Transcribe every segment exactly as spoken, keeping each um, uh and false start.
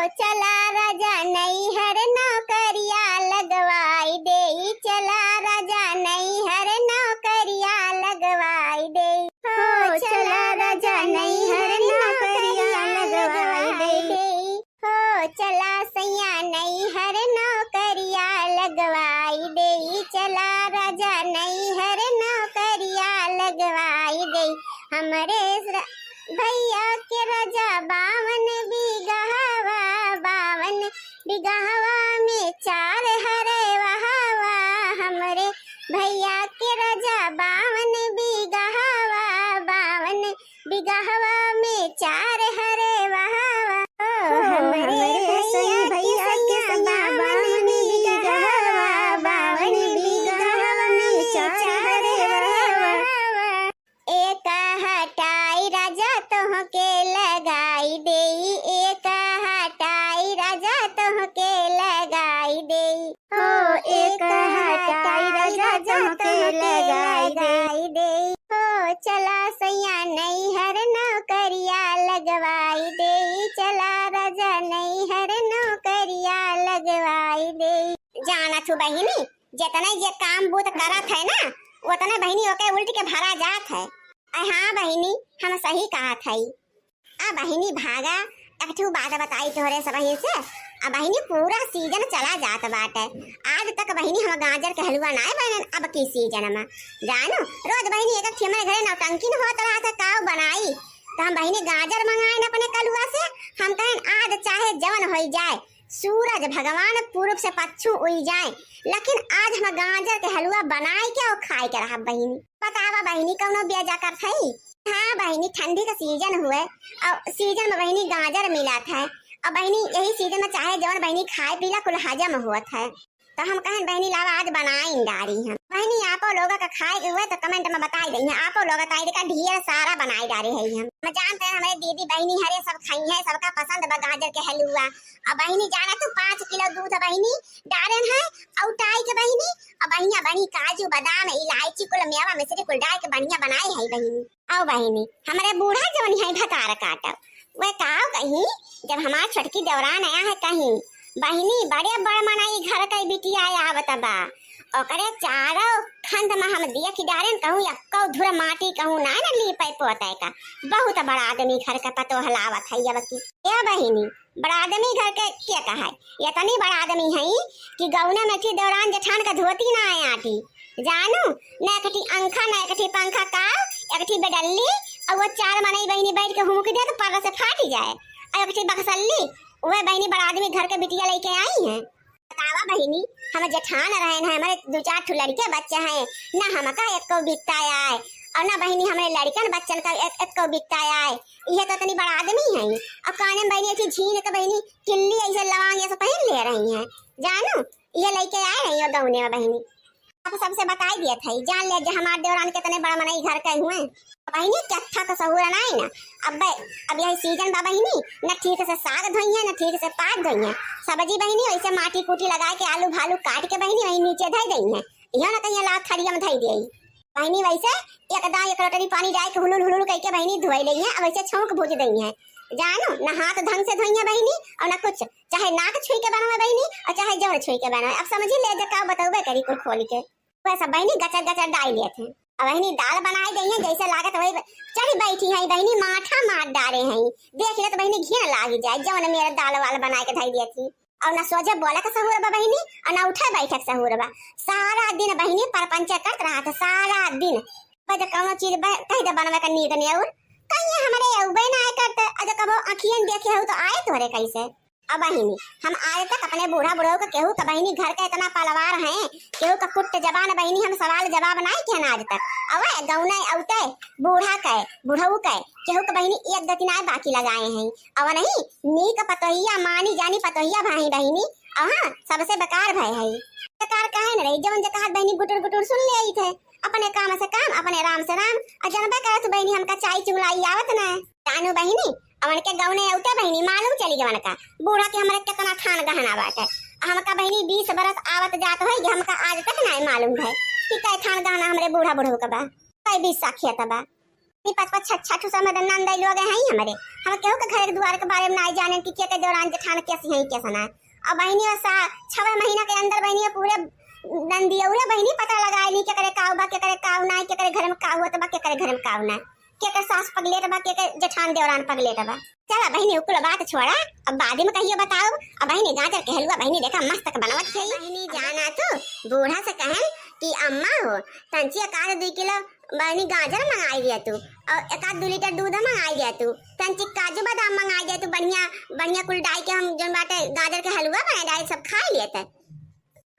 चला राजा नैहर नौकरिया लगवाई देई, चला राजा नैहर नौकरिया लगवाई देई। हो चला राजा नैहर नौकरिया लगवाई देई। हो चला सैया नैहर नौकरिया लगवाई देई, चला राजा नैहर नौकरिया लगवाई देई। हमरे स-, भैया के राजा बावन बीघहवा, बावन बीघहवा में चार हरे वहवा। हमरे भैया के राजा बावन बीघहवा, बावन बीघहवा में चार हरे वहवा। ओ, हमरे भैया के सैया बावन बीघहवा, बावन बीघहवा में चार हरे वहवा। एक हटाई राजा तोहके लगाई देई, एक हटाई राजा तोहके लगाई देई। हो एक हटाई राजा तोहके लगाई देई। हो चला सैया नैहर नौकरिया लगवाई देई, चला राजा नैहर नौकरिया लगवाई देई। जानत हू बहिनी, जेतने जे काम बूत करत है ना, ओतने बहिनी ओके उल्ट के भरा जात है। अ हाँ बहिनी, हम सही कहत हई। आ बहिनी भागा, एक ठो बात बताई तोहरे सबहिन से। आ बहिनी पूरा सीजन चला जात बाटे, आज तक बहिनी हम गाजर के हलवा नाय बनन अब की सीजन में। जानू, रोज बहिनी एक एक ठे हमरे घरे नौटंकी न होत रहत है, काव बनाई। तो हम बहिनी गाजर मंगाइन अपने कलुआ से, हम कहन आज चाहे जवन होई जाए, सूरज भगवान पूरब से पच्छू उई जाए, लेकिन आज हम गाजर के हलवा बनाई के और खाए के रहब बहिनी। बतावा बहिनी, कौनो बेजा करत हई? हाँ बहिनी, ठंडी का सीजन हुए और सीजन में बहिनी गाजर मिलत है, और बहिनी यही सीजन में चाहे जवन बहिनी खाए पीला कुल हजम होत है। तो हम कहन बहिनी लावा आज बनाइन डारी हम। बहिनी आपो लोग का खाए के हुए तो कमेंट में बताई दइहे, आपो लोग ताई देखा ढेर सारा बनाई डारे है हम। हम जानते हैं हमरे दीदी बहिनी हरे सब खाई है, सबका पसंद बा गाजर के हलवा। अब बहिनी जाना तू पाँच किलो दूध बहिनी डारन है, औटाई के बहिनी, अब बढ़िया बनी काजू बादाम इलायची कुल मेवा मिश्री कुल डाल के बढ़िया बनाई है बहिनी। आओ बहिनी, हमरे बूढ़ा जवन है भतार काटब, वह काव कहीं, जब हमार छोटकी देवरान आया है कहीं, बहिनी बड़े बड़ मनई घर के बिटिया आवत बा, ओकरे चारों खंद में हम देख डारेन कहूँ एक्को धुर माटी कहूँ ना न लीपे पोते का, बहुत बड़ा आदमी घर के पतोह लावत है अब की। ए बहिनी, बड़ा आदमी घर के के कहे, इतनी बड़ा आदमी है कि गौने में थी दौरान जेठान का धोती ना आए आटी। जानू, न एक ठी अंखा, न एक ठी पंखा का, एक ठी बेडल्ली, और वो चार मनई बहिनी बैठ के हुमुक दे तो पर्रा से फाटी जाए। और एक ठी बक्सल्ली, वह बहिनी बड़ा आदमी घर के बिटिया लेके आई हैं। बतावा बहिनी, हम जेठान रहन हैं, हमारे दो चार ठो लड़के बच्चे हैं, ना हमका एको बित्ता आए, और ना बहिनी हमरे लड़कन बच्चन का एक, एको बित्ता आए। ये तो इतनी बड़ा आदमी है, और काने में बहिनी ऐसी झीन के बहिनी किल्ली ऐसे लवांग ऐसे पहन ले रही हैं। जानू, ये लेके आए रही हो गौने में बहिनी। अब सबसे बताई दिए थे, जान ले जे हमार देवरान कितने बड़ा मनई घर के हुए। बहिनी, कत्था का सहूर नाई ना। अब, अब यही सीजन बा बहिनी, न ठीक से साग धोई है, न ठीक से पात धोई है। सब्जी बहिनी वैसे माटी कूटी लगा के आलू भालू काट के बहिनी वही नीचे धई दई है। इहो न कहीं ला थरिया में धई देई। बहिनी वैसे एक दाई एक लोटरी पानी डाल के हुलुल हुलुल करके बहिनी धोई लई है, अब वैसे छौंक भूज दई है। जानो, न हाथ ढंग से धोई है बहिनी और न कुछ, चाहे नाक छुई के बनवे बहिनी और चाहे जौन छुई के बनवे। अब समझी ले जे का बतौबे करी कुल खोल के। वह सब बहिनी गचर गचर डाल लेत हैं। अब बहिनी दाल बनाई दई है, जैसे लागत वही ब-, चढ़ी बैठी है बहिनी, माठा मार डारे हैं। देख ले तो बहिनी घिन लाग जाए, जौन मेरा दाल वाल बनाए के धई दिया थी। और ना सोझे बोले के सहूर बा बहिनी, और ना उठे बैठे के सहूर बा। सारा दिन बहिनी परपंचे करत रहा था, सारा दिन। बस कौनो चीज ब-, कह दे बनवे का नीक ने और कहीं हमरे अउबे ना आए करते, अज कबो अखियन देखे हो तो आए तोहरे कैसे? अब बहिनी, हम आज तक अपने बूढ़ा बुढ़ऊ के केहू का बहिनी घर के इतना पलवार हैं, केहू का कुट्ट जबान बहिनी, हम सवाल जवाब नाई किहन आज तक। अवे गौने औते बूढ़ा के, बुढ़ऊ के, केहू का बहिनी एक गति नाई बाकी लगाए हैं। अब नहीं, नीक पतोहिया, मानी जानी पतोहिया भाई बहिनी, अब हाँ, सबसे बेकार भय है। बेकार काहे न रही, जौन जे कहत बहिनी गुटुर गुटुर सुन ले आई थे। अपने काम से काम, अपने राम से राम। आ जनबे करत बहिनी हमका चाय चुंगलाई आवत ना। जानू बहिनी, अवन के गौने औते बहिनी मालूम चली गवन का बूढ़ा के हमरे कितना थान गहना बाटे। आ हमका बहिनी बीस बरस आवत जात होई कि हमका आज तक नाय मालूम भय कि कै थान गहना हमरे बूढ़ा बुढ़ऊ का बा, कै बीस साखियत बा। ई पाँच पाँच छह छह ठू समद नंद लोग हैं हमरे। हम केहू के घर के दुआर के बारे में नाई जाने कि के के देवरान जेठान कैसी हैं, कैसा ना। अब बहिनी सा छह महीना के अंदर बहिनी पूरे नंदिया उहे बहिनी पता लगाए ली, के करे काऊ बा, के करे काऊ ना, के करे घर में काऊ होत बा, के करे घर में काऊ ना, के करे सास पगलेट बा, के करे जेठान देवरान पगलेट बा। चला बहिनी, उ कुल बात छोड़ा, अब बाद में कहियो बताओ। अब बहिनी गाजर के हलवा बहिनी देखा मस्त के बनवत है। बहिनी जाना तू बूढ़ा से कहन कि अम्मा हो, तंची एक आध दुई किलो बहिनी गाजर मंगाई दिया तू, और एक आध दू लीटर दूध मंगाई दिया तू, तंची काजू बादाम मंगाई दिया तू, बढ़िया बढ़िया कुल डाई के हम जौन बाटे गाजर के हलवा बनाए डाई सब खाई लेते।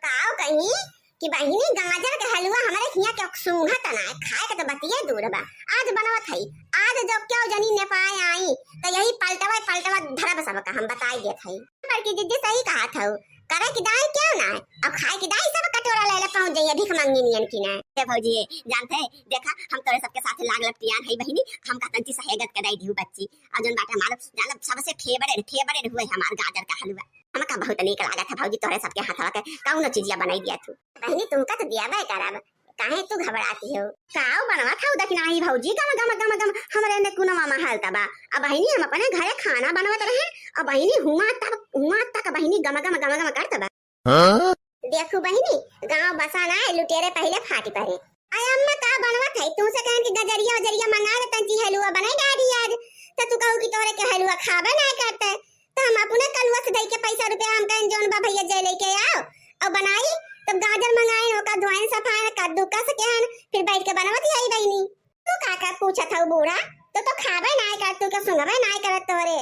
काव कहीं कि बहिनी गाजर के हलवा हमरे हियां के सूंघत ना है, खाए के तो बतिये दूर बा। आज बनवत हई, आज जो क्यों जनी नेपाय आई तो यही पलटवा पलटवा धरब सबका, हम बताई देत हई। बड़की दीदी सही कहत हऊ, करे की दाई क्यों ना है, अब खाए की दाई सब कटोरा ले ले पहुंच जाइए भीख मंगी नियन की ना। हे भौजी जानते हैं, देखा हम तोरे सबके साथ लाग लपटियान है बहिनी, हम का तंची सहेगत के दई दिहू बच्ची। और जौन बाटे हमार जाना सबसे फेवरेट फेवरेट हुए हमार गाजर का हलवा। हमका बहुत नीक लागत है भौजी, तोहरे सबके हाथवा के कौनो चीजिया बनाई दिया तू। बहिनी तुमका तो दियाबे करब, काहे तू घबराती हो? काव बनवत हऊ दखिनाही भौजी, गम गम गम गम हमरे ने कुनवा महल तबा। अब बहिनी हम अपने घरे खाना बनवत रहे, अब बहिनी हुआ तक हुआ तक बहिनी गम गम गम गम करत बा। हाँ? देखू बहिनी, गांव बसा ना है, लुटेरे पहिले फाटी पड़े। अरे अम्मा का बनवत है, तू से कहन कि गजरिया वजरिया मंगा ले, तंची हलुआ बनाई डाली आज, तो तू कहू कि तोरे के हलुआ खाबे ना करते। तो हम अपने कलुआ से दई के पैसा रुपया हम कहें जौन बा भैया जय लेके आओ और बनाई। तब गाजर मंगाइन, ओका धोइन सफाइन, कद्दूकस केहन, फिर बैठ के बनवत ही आई बहिनी। तू का का पूछत हऊ बूढ़ा? तो तो खाबे नाय कर, तू के सुंघबे नाय करत तोरे।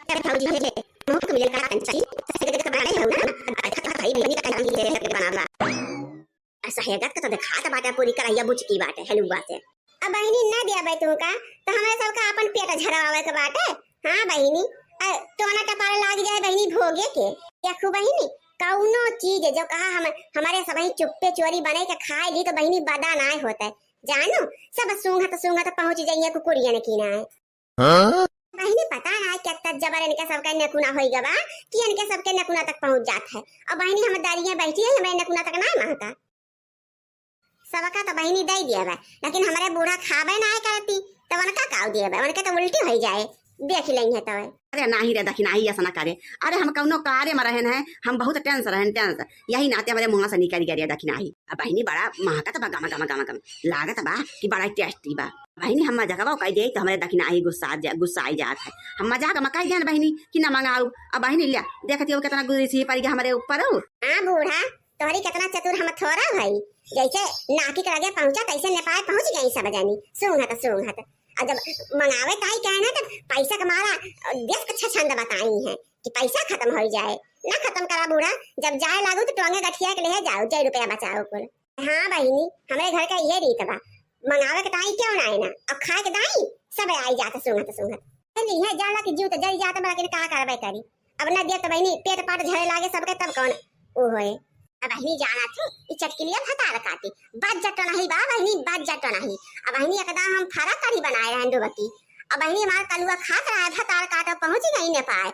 अरे भौजी हे, मुंह के मिले का कंची, सहेगत के बनाए हो ना? अच्छा भाई बहिनी का कंची से बनावा। आ सहेगत के तो देखात बाटे पूरी करैया बुचकी बाटे हलुआ से। अब बहिनी ना दिया बे तू का, तो हमरे सबका अपन पेट झरवावे के बाटे। हाँ बहिनी, आ, टोना टपार लाग जाए बहिनी भोगे के। देखू बहिनी, कौनो चीज जो कहा हम, हमारे सबही चुप्पे चोरी बने के खाए ली तो बहिनी बदा नाय होते। जानो, सब सूंघत सूंघत पहुंच जाइए कुकुरियन की नाय। हाँ? बहिनी पता नाय कितना जबर इनके सबके नकुना होई गवा कि इनके सबके नकुना तक पहुंच जात है। और बहिनी हम दरिया बैठी है, हमारे नकुना तक नाय महका। सबका तो बहिनी दे दिया बा, लेकिन हमारे बूढ़ा खाबे ना करती, तो उनका काव दिया बा, उनके तो उल्टी हो जाए, देख लेंगे तो। अरे नाही रे दखिनाही, ऐसा ना करे। अरे हम कौनो कार्य में रहन है, हम बहुत टेंस रहन, टेंस। यही नाते हमारे मुंह से निकल गया रे दखिनाही। अब बहिनी बड़ा महकत बा, गम गम गम गम लागत बा कि बड़ा टेस्टी बा। बहिनी हम मजाकवा कह दे तो हमारे दखिनाही गुस्सा जा, गुस्साई जात है। हम मजाक में कह देन बहिनी कि ना मंगाऊ। अब बहिनी लिया देखती हो कितना गुस्सी पड़ गया हमारे ऊपर हो। हाँ बूढ़ा, तोहरी कितना चतुर हम थोड़ा भई, जैसे नाकी के लगे पहुंचा तैसे नेपाल पहुंच गई सब जानी, सूंघत सूंघत। और जब मंगावे ताई कहे ना तब पैसा के मारा देश के छछंद बताई है कि पैसा खत्म हो जाए। ना खत्म करा बूढ़ा, जब जाए लागू तो टोंगे गठिया के ले जाओ, जय रुपया बचाओ कुल। हाँ बहिनी, हमरे घर का ये रीत बा, मंगावे के ताई क्यों ना है ना, अब खाए के दाई सब आई जात सूंघत सूंघत। चली है जाला की जूत जरी जात बा, लेकिन का करबे करी। अब न दिया तो बहिनी पेट पाट झरे लागे सबके, तब कौन ऊ होए। अब बहिनी जाना थी, ई चटकिलिया भतार काटी, बज्जट नहीं बा बहिनी, बज्जट नहीं। अब बहिनी एकदम हम फरा कढ़ी बनाए रहन डुबकी। अब बहिनी हमार कलुआ खात रहा है, भतार काटो पहुंच ही नहीं ने पाए।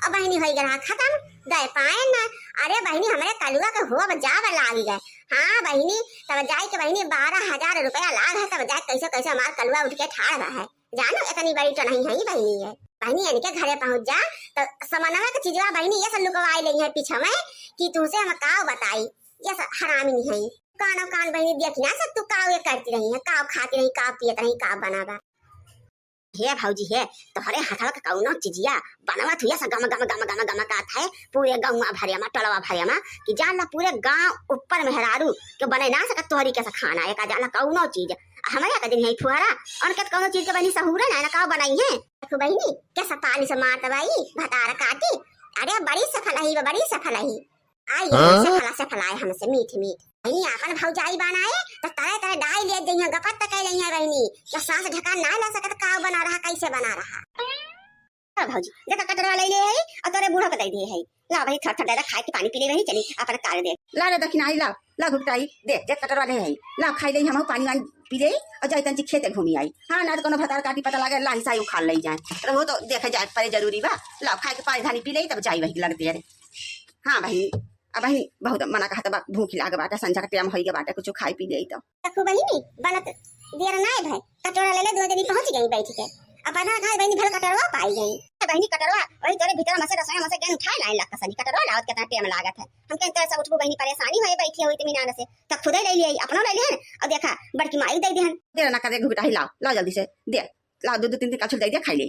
अब बहिनी होई गया खत्म, दे पाए ना। अरे बहिनी हमरे कलुआ के होब जाब लाग गए। हाँ बहिनी, तब जाए के बहिनी बारह हजार रुपया लाग है, तब जाए कैसे कैसे हमार कलुआ उठ के ठाड़ रहा है। जानो इतनी बड़ी तो नहीं है बहिनी है। बहिनी इनके घरे पहुंच जा तो समनवा के चीजवा बहिनी ये सब लुकवाई ले है पीछे में कि तुमसे हम काव बताई, ये सब हरामी नहीं है। कानो कान बहिनी देखी ना सब तू काव ये करती रही है, काव खाती रही, काव पियत रही, काव बनावा। हे भौजी हे, तोहरे हथवा के कौनो चीजिया बनवत हुई ऐसा गम गम गम गम गम कात है पूरे गौवा भरिया में, टोलवा भरिया में कि जान ला पूरे गांव ऊपर मेहरारू के बने ना सकत तोहरी के से खाना एक जान ला कौनो चीज। हमरे का दिन है फुहरा, उनके तो कौनो चीज के बनी सहूरे ना, ना का बनाई है। देखो बहिनी, कैसा पानी से मारत बाई, भतार काटी। अरे बड़ी सफल ही, बड़ी सफल ही। आई हाँ? सफला सफलाए हमसे मीठ मीठ। बहिनी आपन भौजाई बनाए तो तरह तरह डाई ले जइया, गपत तक ले बहिनी। तो सांस ढका ना ला सकत, काव बना रहा, कैसे बना रहा। ला भौजी, देखा कटोरा ले ले है और तोरे बूढ़ा के दे दे है। ला भाई, थर थर दे दे, खाए के पानी पी ले वही चली अपन कार दे। ला रे दखिनाही, ला, ला घुघटाई दे, दे कटोरा ले है। ला खाई ले हम पानी वानी पी ले और जाई तंची खेते घूमी आई। हाँ, ना तो कोनो भतार काटी पता लागे, लाही साही उखाड़ ले जाए। रहो तो देखे जाए परे जरूरी बा। ला खाए के पानी धानी पी ले तब जाई वही लड़ते रे। हाँ बहिनी, अब बहिनी बहुत मना कहत बा, भूख लाग बाटे, संझा के टाइम होई के बाटे, कुछ खाई पी ले तो। देखो बहिनी, बनत देर नाहीं भय, कटोरा ले ले, दुनो जनी पहुँच गई बैठ के। अब पता ना कहाँ बहिनी भल कटोरवा पाई गई। बहिनी कटोरवा वही तोरे भीतर में से रसोई में से गेन उठाए लाइन लगता सनी। कटोरवा लावत कितना टेम लागत है। हम कहीं तोरे सब उठबू बहिनी परेशानी भय बैठी हुई इतनी नान से। तब खुदे ले लिए, अपनो ले लिए और देखा बड़की माई दे दिहन। देर ना कर दे घुघुटाही, लाओ, लाओ जल्दी से दे, लाओ दो दो तीन तीन कलछुल दे दे खाई ले।